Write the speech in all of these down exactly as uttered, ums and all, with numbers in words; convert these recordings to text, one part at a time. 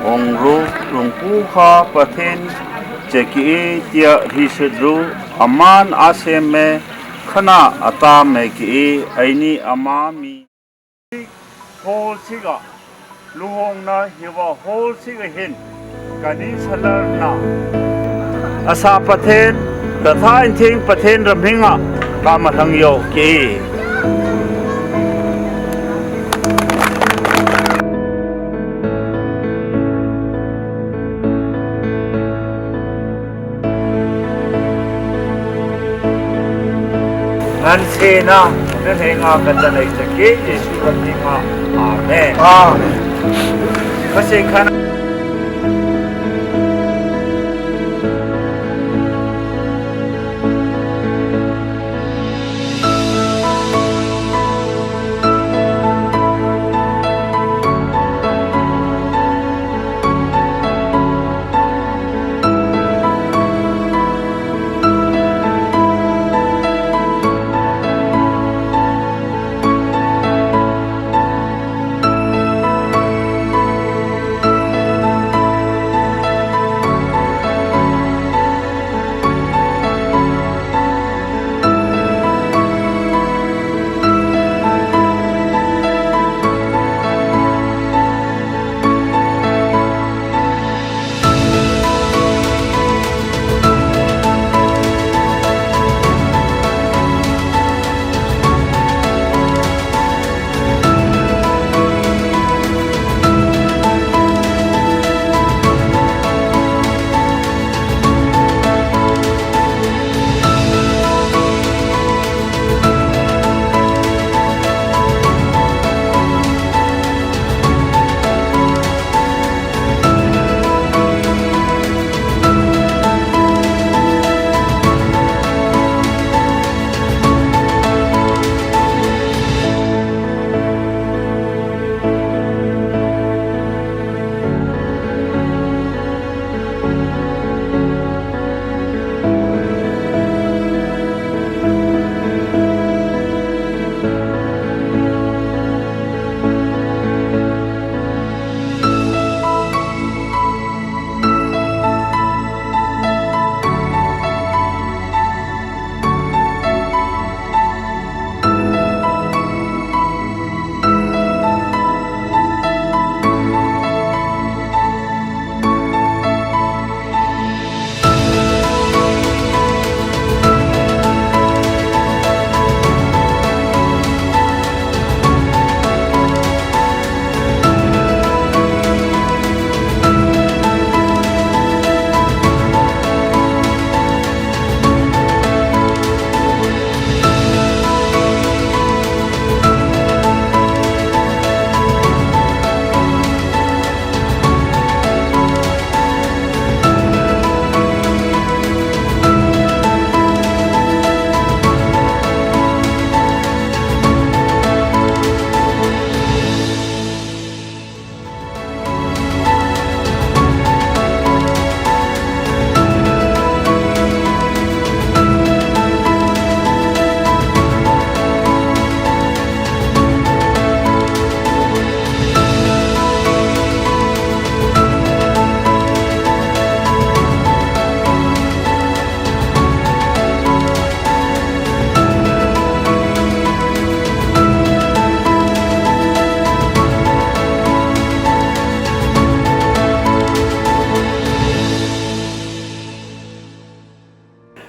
Ong ru, Lungpu kha Pathen che ki e tia hrisetru, aman a sem me, khanah a tam me ki e, aini ama mi. Hol siga, luhongna hiva hol siga hin, kani salarna. Asa Pathen, Datha Inthing Pathen ramhinga, kama thang yo ki. Ngansenna, ngansenna kata nai saki, Jisu Krista. Amen. Amen. Kasi kan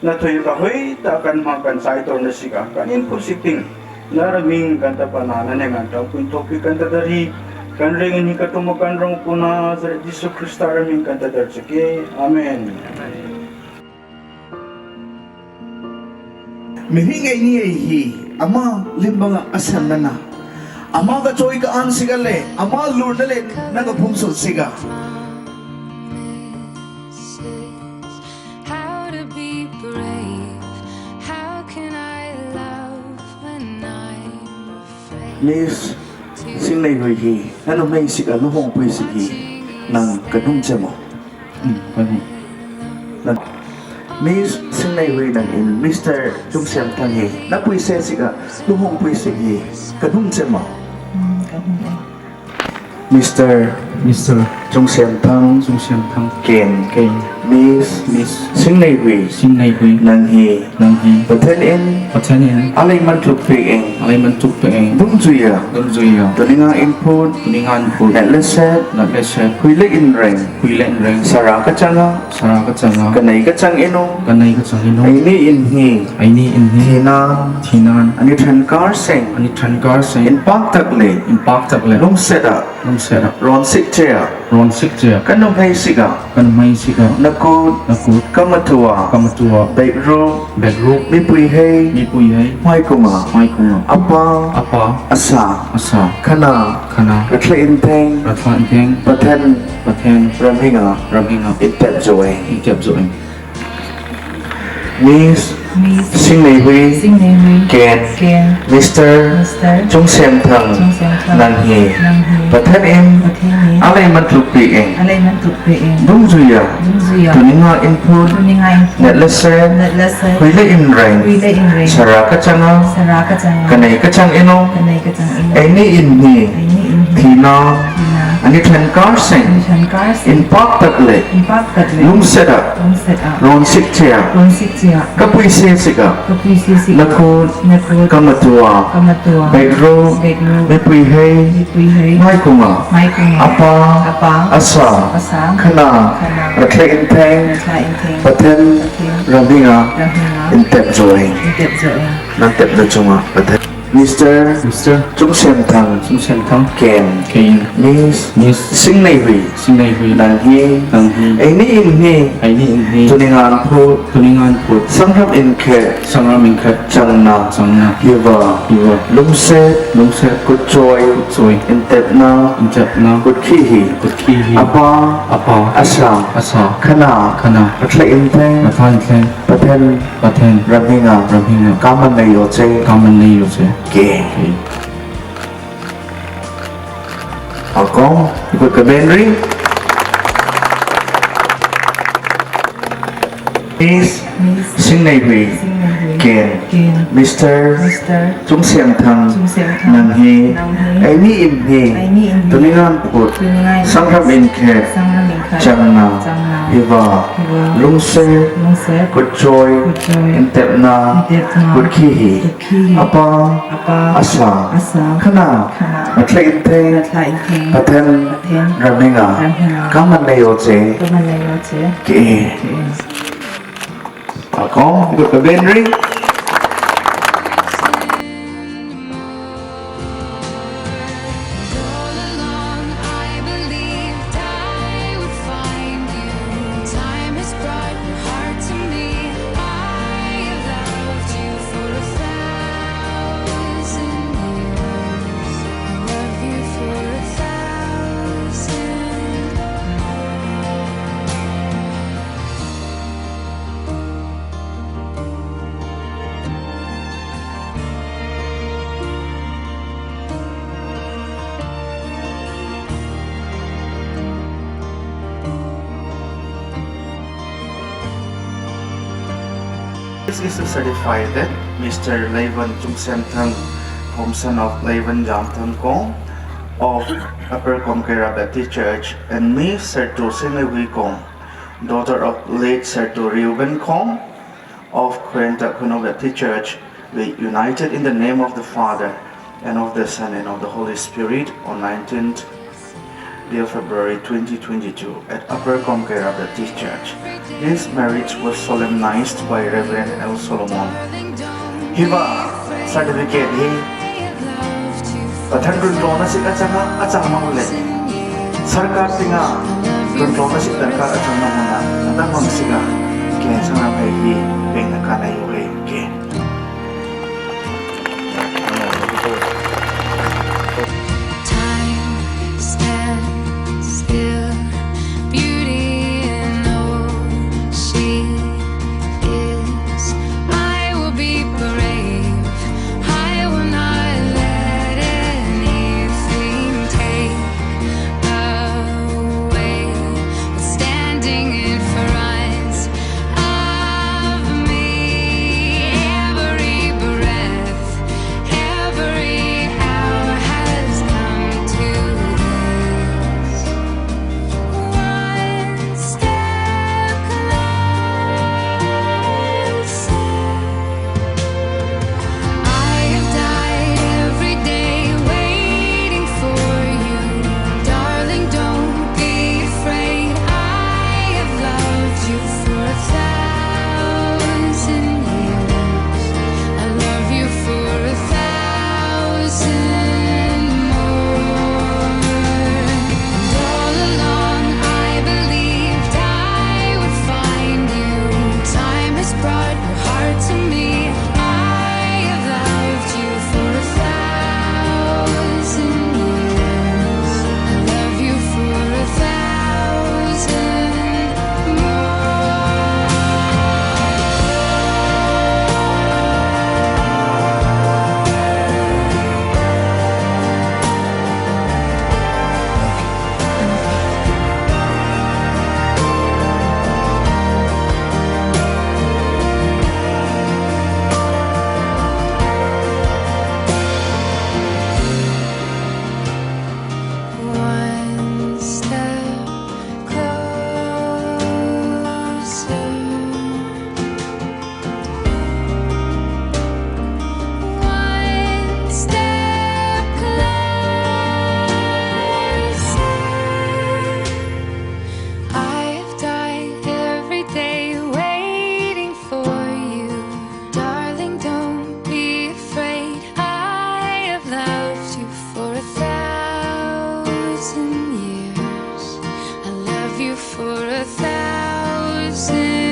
Na toyu ka hoi ta kan ma kan sai tor na sika kan in pu siting. Na raming kan ta pana na ne ngan ta pun topi kan ta dari. Kan ring ini ka tuma kan rong puna sa Jisu Krista raming kan ta dar sike. Amen. Meri ngai ni ai hi, ama limbanga asan nana. Ama ka choi ka an siga le, ama lur na le, na ka pung sol siga. How to be brave? How can I love when I'm afraid? Miss Singneihoi hi, nanu mei siga luhong pui sigi, nang kanum chemo. Hmm, kanum. Nang Miss Singneihoi nang in Mister Jungsem Thang hi, na pui se siga luhong pui sigi, kanum chemo. Hmm, kanum. Mister. Mister. Chungsiamthang. Chungsiamthang. Ken. Ken. Miss. Miss. Singneihoi. Singneihoi. Nang hi. Nang hi. Pathen in. Pathen in. Alai man tukpe eng. Alai man tukpe eng. Dungjui a. Dungjui a. Tuninga input. Tuninga input. Nat le set. Nat le set. Hui le inreng. Hui le inreng. Sara kachanga. Sara kachanga. Kanei kachang inu. Kanei kachang inu. Eini inhi. Eini inhi. Thinan. Thinan. Ani thankar seng. Ani thankar seng. Inpak tak le. Inpak tak le. Lungset a. Lungset a. Ronsik che a. Ronsik che a. Kanumhai sik a. Kanumhai sik a. Nakut. Nakut. Kamatua. Kamatua. Bekru. Bekru. Mipui hei. Mipui hei. Mai kunga. Mai kunga. Apa. Apa. Asa. Asa. Khana. Khana. Ratla inteng. Ratla inteng. Pathen. Pathen. Ramhinga. Ramhinga. Intep joe. Intep joe. Miss. Miss. Singneihoi. Singneihoi. Ken. Ken. Mister. Mister. Chungsiamthang. Chungsiamthang. Nang hi. Nang hi. Pathen in. Pathen in. Alai man tukpe eng. Alai man tukpe eng. Dungjui a. Dungjui a. Tuninga input. Tuninga input. Nat le set. Nat le set. Hui le inreng. Hui le inreng. Sara kachanga. Sara kachanga. Kanei kachang inu. Kanei kachang inu. Eini inhi. Eini inhi. Thinan. Thinan. Ani thankar seng. Ani thankar seng. Inpak tak le. Inpak tak le. Lungset a. Lungset a. Ronsik che a. Ronsik che a. Kapuisi sik a. Kapuisi sik a. Nakut. Nakut. Kamatua. Kamatua. Bekru. Bekru. Mipui hei. Mipui hei. Mai kunga. Mai kunga. Apa. Apa. Asa. Asa. Khana. Khana. Ratla inteng. Ratla inteng. Pathen. Pathen. Ramhinga. Ramhinga. Intep joe. Intep joe. Nang tep na chunga. Pathen. Mister. Mister. Chungsiamthang. Chungsiamthang. Ken. Ken. Miss. Miss. Singneihoi. Singneihoi. Nang hi. Nang hi. Eini inhi. Eini inhi. Tuninga input. Tuninga input. Sangram inkhet. Sangram inkhet. Changna. Changna. Hiva. Hiva. Lungset. Lungset. Kutchoi. Kutchoi. Intepna. Intepna. Kutkhihi. Kutkhihi. Apa. Apa. Asa. Asa. Khana. Khana. Ratla inteng. Ratla inteng. Pathen. Pathen. Ramhinga. Ramhinga. Kaman nei yo che. Kaman nei yo che. Ke. Ke. Akong, ikut ke band ri. Miss. Miss. Singneihoi. Singneihoi. Ken. Ken. Mister. Mister. Chungsiamthang. Chungsiamthang. Nang hi. Nang hi. Eini inhi. Eini inhi. Tuninga input. Tuninga input. Sangram inkhet. Sangram inkhet. Changna. Changna. Hiva. Hiva. Lungset. Lungset. Kutchoi. Kutchoi. Intepna. Intepna. Kutkhihi. Kutkhihi. Apa. Apa. Asa. Asa. Khana. Khana. Ratla inteng. Ratla inteng. Pathen. Pathen. Ramhinga. Ramhinga. Kaman nei yo che. Kaman nei yo che. Ke. Ke. Akong, ikut ke band ri. This is to certify that Mister Leivan Chungsiamthang, Homson of Leivan Jamthang Kong, of Upper Komkera Baptist Church, and Miss Sertu Singneihoi Kong, daughter of late Sertu Reuben Kong, of Korean Taekwondo Baptist Church, we united in the name of the Father, and of the Son, and of the Holy Spirit, on nineteenth day of February twenty twenty-two at Upper Komkera Baptist Church. This marriage was solemnized by Reverend L Solomon. Hiva, certificate hi, Pathen tun tlona sik a chang a, a chang mang le. Sarkar tinga tun tlona sik darkar a chang mang na, a dang mang sik a. Ke, sangram hei hi, beng na ka na yo hei, ke. Sing